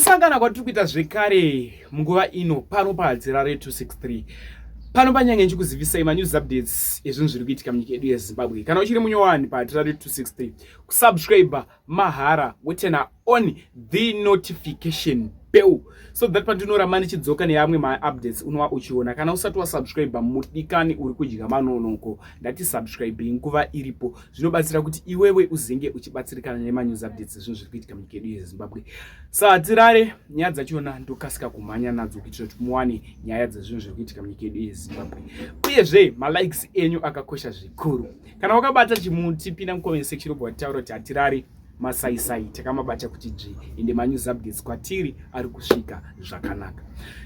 Kusangana kwatiri kuita zvekare munguva ino pano paHadzirare 263 pano panyange ndichikuzivisai manews updates ezvinhu zviri kuitika munyika yedu yeZimbabwe. Kana uchiri munyowani paHadzirare 263, kusubscribe mahara wotena on the notification bell so that pandinoramba ndichidzoka neamwe maupdates unova uchiona. Kana usati wasubscribe, mudikani, uri kudya manonoko. Ndati subscribe nguva iripo, zvinobatsira kuti iwewe uzenge uchibatsirikana nemanews updates ezvinhu zviri kuitika munyika yedu yeZimbabwe. Satirare nyaya dzachona ndokasika kumhanya nadzo kuitira kuti muwane nyaya dzezvinhu zviri kuitika munyika yedu yeZimbabwe. Uyezve malikes enyu akakosha zvikuru. Kana wakabata chimuti, pinda mucomment section obva wataura kuti hatirari masaisai takamabata kuti dzvi, ende manews updates kwatiri ari kusvika zvakanaka.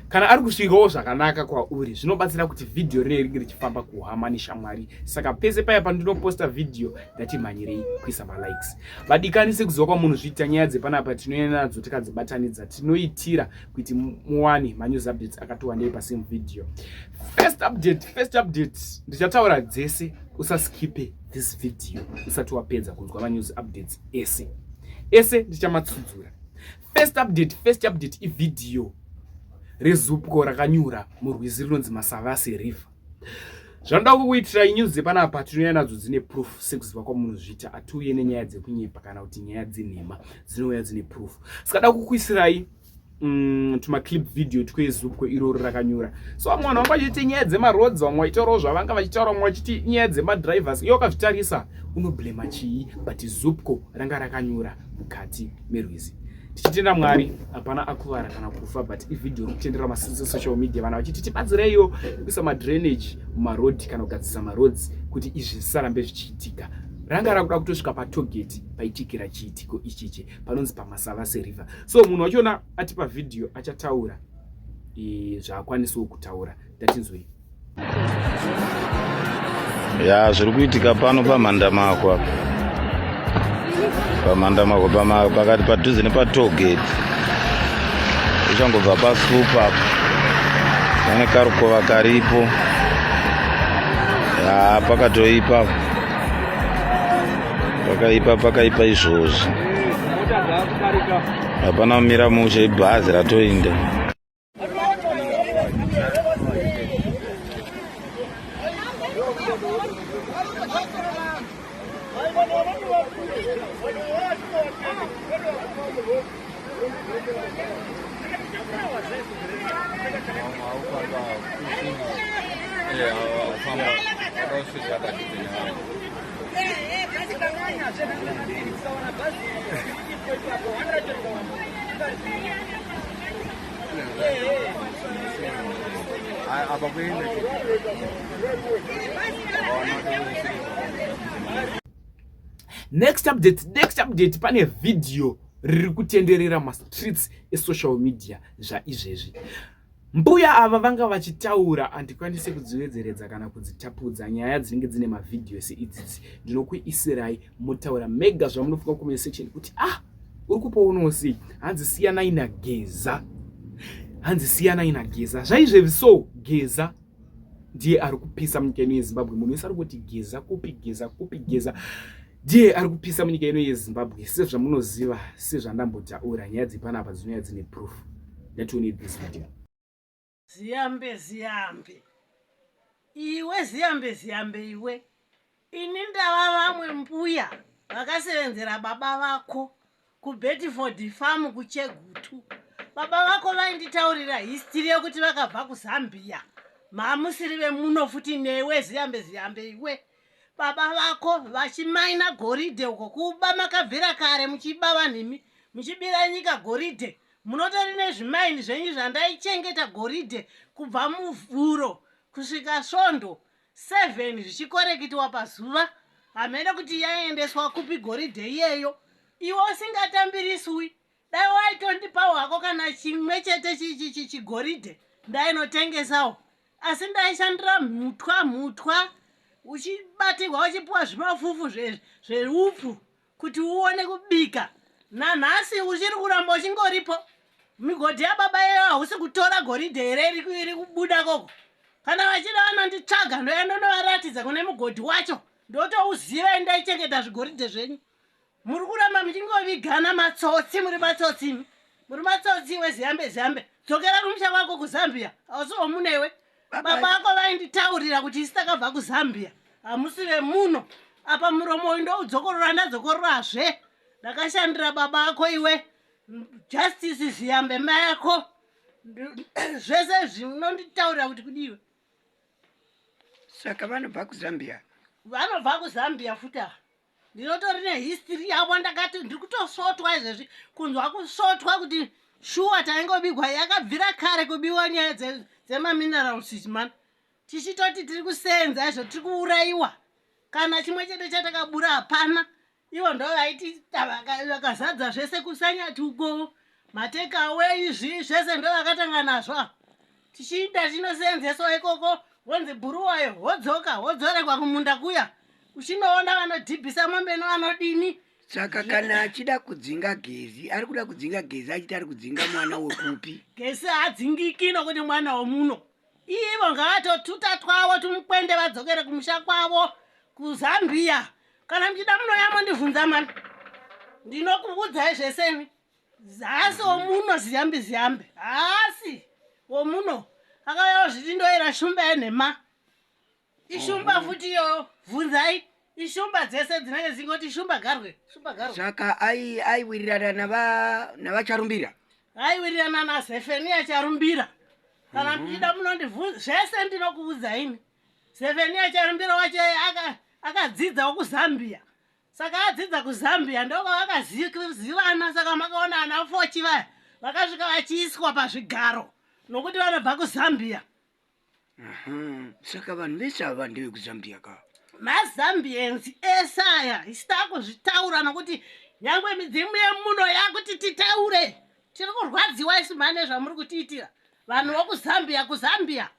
Kana ari kusvikawo zvakanaka kwauri, zvinobatsira kuti vhidhiyo rinenge ringe richifamba kuhama neshamwari. Saka pese paya pandinoposta vhidhiyo, ngatimhanyirei kuisa malikes, vadikani. Sekuziva kwamunhu zviita, nyaya dzepanapa tinoenda nadzo tikadzibatanidza, tinoitira kuti muwane manews updates akatowandei pasame video. First update, first update, ndichataura dzese. Usaskipe this video usati wapedza kunzwa manews updates ese ese, ndichamatsudzura. First update, first update ivhidhiyo reZUPCO rakanyura murwizi rinonzi Masavase River. Zvanoda kukuitirai, news dzepanapa tinouya nadzo dzine proof. Sekuziva kwamunozviita, atiuye nenyaya dzekunyepa kana kuti nyaya dzenhema, dzinouya dzine proof. Saka da kukuisirai tumaclip video tweZUPCO iroro rakanyura. So vamwe vanhu vanga vachiti nyaya dzemaroads, vamwe vachitaurawo zvavanga vachitaura, vamwe vachiti nyaya dzemadrivers. Iwe wakazvitarisa unoblema chii? But ZUPCO ranga rakanyura mukati merwizi. Tichitenda Mwari hapana akuvara kana kufa, but ivhidhiyo rikutendera masocial media, vanhu vachiti tibatsireiwo kuisa madrainage mumarodhi kana kugadzisa maroads kuti izvi zvisarambe zvichiitika. Ranga rakuda kutosvika patollgate paitikira chiitiko ichichi, panonzi paMasavase River. So munhu wachona atipa vhidhiyo, achataura zvaakwanisawo kutaura. Ndatinzwei. Ya, zviri kuitika pano paMhandamakwa, paMhandamakwa, pakati padhuze nepatollgate, uchangobva pasupa apo pane karukova karipo. Ya, pakatoipa, pakaipa, pakaipa izvozvi. Hapana kumira mushe, ibhazi ratoinda. Apa kuenda. Next update, next update, pane vhidhiyo riri kutenderera mastreets esocial media zvaizvezvi. Mbuya ava vanga vachitaura, handikwanisi kudziwedzeredza kana kudzitapudza. Nyaya dzinenge dzine mavhidhiyo seidzidzi ndinokuisirai mutaura mega zvamunofunga comment section kuti ah, uri kupaonawo sei. Hanzi siyanai naGeza, hanzi siyanai naGeza zvaizvezvi. So Geza ndiye ari kupisa munyika ino yeZimbabwe. Munhu wese ari kuti Geza kupi, Geza kupi? Geza ndiye ari kupisa munyika ino yeZimbabwe. Sezvamunoziva, sezvandambotaura, nyaya dzepanapa dzinouya dzine proof. Ndatione this video. Ziyambe ziyambe iwe, ziyambe ziyambe iwe, ini ndava vamwe mbuya vakasevenzera baba vako kuBedford Farm kuChegutu. Baba vako vainditaurira history yekuti vakabva kuZambia, maamusiri vemuno futi newe ziyambe ziyambe iwe. Baba vako vachimaina goridhe uko, kuba makabvira kare muchiba vanhu imi, muchibira nyika goridhe. Munotori nezvimaini zvenyu zvandaichengeta goridhe kubva Muvhuro kusvika Svondo 7 zvichikorekitiwa pazuva. Hameno kuti yaiendeswa kupi goridhe iyeyo iwe usingatambiriswi. Dai waitondipawo hako kana chimwe chete chigoridhe ndainotengesawo, asi ndaishandira mhutwa mhutwa, uchibatirwa uchipiwa zvimafufu zveupfu kuti uone kubika. Nanhasi uchiri kuramba uchingoripo migodhi yababa iyeyo, hausi kutora goridhe here iri kubuda koko? Kana vachida vanonditsvaga, ndoya ndonovaratidza kune mugodhi wacho, ndotouziva. Ndaichengeta zvigoridhe zvenyu, muri kuramba muchingovigana matsotsi, muri matsotsi imi. Muri matsotsi iwe Ziyambe Ziyambe. Dzokera kumusha kwako kuZambia. Hausi womune iwe. Baba vako vainditaurira kuti isu takabva kuZambia. Hamusi vemuno. Apa muromo uyu ndoudzokorora ndadzokororazve. Ndakashandira baba ako iwe. Justice Ziyambe mai ako. Zvese izvi unonditaurira kuti kudiwe. Saka vanobva kuZambia. Vanobva kuZambia futi ava. Ndinotori nehistory yavo ndakati ndiri kutosvotwa izvezvi kunzwa kusvotwa kuti shuwa taingobigwa yakabvira kare kubiwa nyaya dzemaminerals idzi mani tichitoti tiri kusenza izvo tiri kuurayiwa kana chimwe chete chatakabura hapana ivo ndo vaiti vakazadza zvese kusanyati uko matekawe izvi zvese ndo vakatanga nazvo ava tichiita tinosenzeswa ikoko wonzi bhuruwayo wodzoka wodzorekwa kumunda kuya uchinoona vanodhibhisa mombe nevanodini. Saka kana achida kudzinga Gezi ari kuda kudzinga Gezi achiti ari kudzinga mwana wekupi? Gezi haadzingiki nokuti mwana womuno. Ivo ngavatotuta twavo tumukwende vadzokere kumusha kwavo kuZambia. Kana muchida munouya mondivhunza mani. Ndinokuudzai zvese imi. Haasi womuno Ziyambi Ziyambi. Haasi womuno. Akauya ozviti ndoyera shumba yenhema. Ishumba futi iyoyo. Bvunzai. Ishumba dzese dzinenge dzingoti shumba garwe. Shumba garwe. Saka aiwirirana nava navaCharumbira. Aiwirirana naZefenia Charumbira. Kana muchida munondibvunza zvese ndinokuudza ini. Zefenia Charumbira wacho akadzidzawo kuZambia. Saka adzidza kuZambia ndokwavakazivana saka makaona ana Fochi vaya vakasvika vachiiswa pazvigaro nokuti vanobva kuZambia. Saka vanhu vese ava ndevekuZambia ka? MaZambians ese aya isu takuzvitaura nokuti nyangwe midzimu yemuno yakuti titaure. Tiri kurwadziwa isu mhani zvamuri kutiitira. Vanhu vokuZambia kuZambia.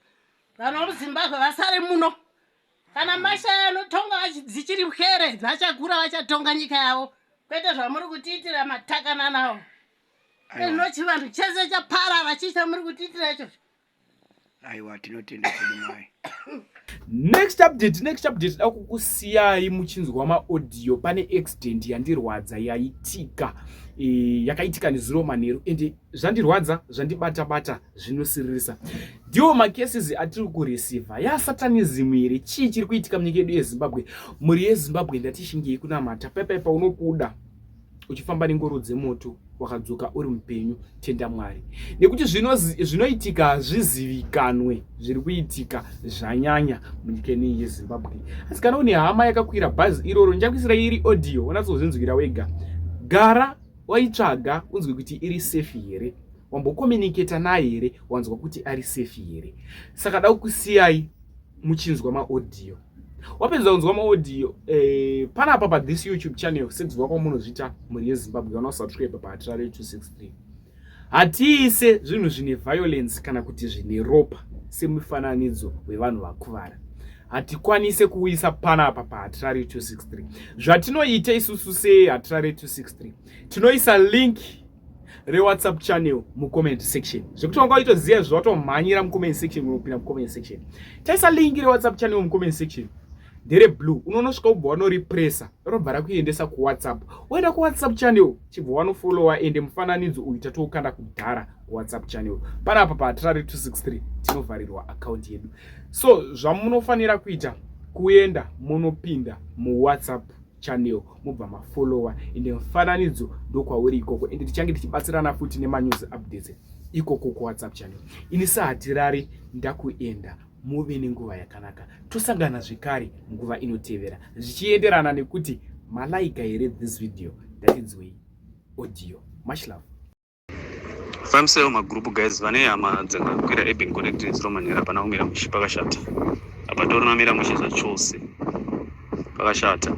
Vanhu vomuZimbabwe vasare muno. Kana mashaya anotonga dzichiri pwere vachakura vachatonga nyika yavo kwete zvamuri kutiitira matakananawo. Ino chivanhu chese chaparara chii chamuri kutiitira ichocho? Aiwa tinotenda kwedu mai. Next update, next update da kukusiyai muchinzwa maaudio pane accident yandirwadza yaitika e, yakaitika nezuro manheru ende zvandirwadza zvandibata bata zvinosiririsa. Ndiwo macases atiri kureceiver yasatanism here? Chii chiri kuitika munyika yedu yeZimbabwe? Mhuri yeZimbabwe ndatishingei kunamata paipai paunobuda uchifamba nengoro dzemoto wakadzoka uri mupenyu tenda Mwari nekuti zvinoitika hazvizivikanwe zviri kuitika zvanyanya munyika ineyi yeZimbabwe. Asi kana une hama yakakwira bhazi iroro ndichakuisira iri audio wanatsozvinzwira wega. Gara waitsvaga unzwe kuti iri safe here, wambokominiketa naye here, wanzwa kuti ari safe here. Saka da kukusiyai muchinzwa maaudio. Wapedza kunzwa maaudio eh, panapa pa this YouTube channel sekuziva kwamunozviita mhuri yeZimbabwe kana usubscribe pa Hatirare 263 hatiise zvinhu zvine violence kana kuti zvine ropa semifananidzo wevanhu vakuvara hatikwanise kuuyisa panapa paHatirare 263. Zvatinoita isusu seHatirare 263 tinoisa link rewhatsapp channel mucomment section zvekuti wanga waitoziva izvo watomhanyira mucomment section unopinda mucomment section taisa link rewhatsapp channel mucomment section ndere blue unonosvika ubva wanoripressa robva rakuendesa kuwhatsapp woenda kuwhatsapp channel chibva wanofollowa ende mufananidzo uyu tatoukanda kudhara kuwhatsapp channel panapa pahatirare 263 tinovharirwa account yedu so zvamunofanira kuita kuenda munopinda muwhatsapp channel mobva mafollowa ende mufananidzo ndokwauri ikoko ende tichange tichibatsirana futi nemanews updates ikoko kuwhatsapp channel. Ini saHatirari ndakuenda, muve nenguva yakanaka, tosangana zvekare nguva inotevera zvichienderana nekuti malaika here this video. Ndatinzwei audio. Much love. Fambisawo magroup guys vane hama dzakakwira Urban Connect nezuro manheru hapana kumira mushe pakashata hapatorina mira mushe zvachose pakashata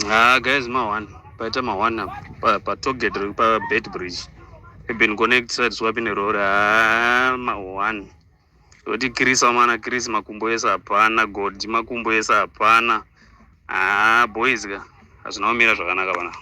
haa guys ma one paita ma one apa patoget pa bed bridge Urban Connect side swapi nerori haa ma one Toti Chris wamana Chris makumbo ese hapana Godi makumbo ese hapana haa boys ka hazvina kumira zvakanaka panapa.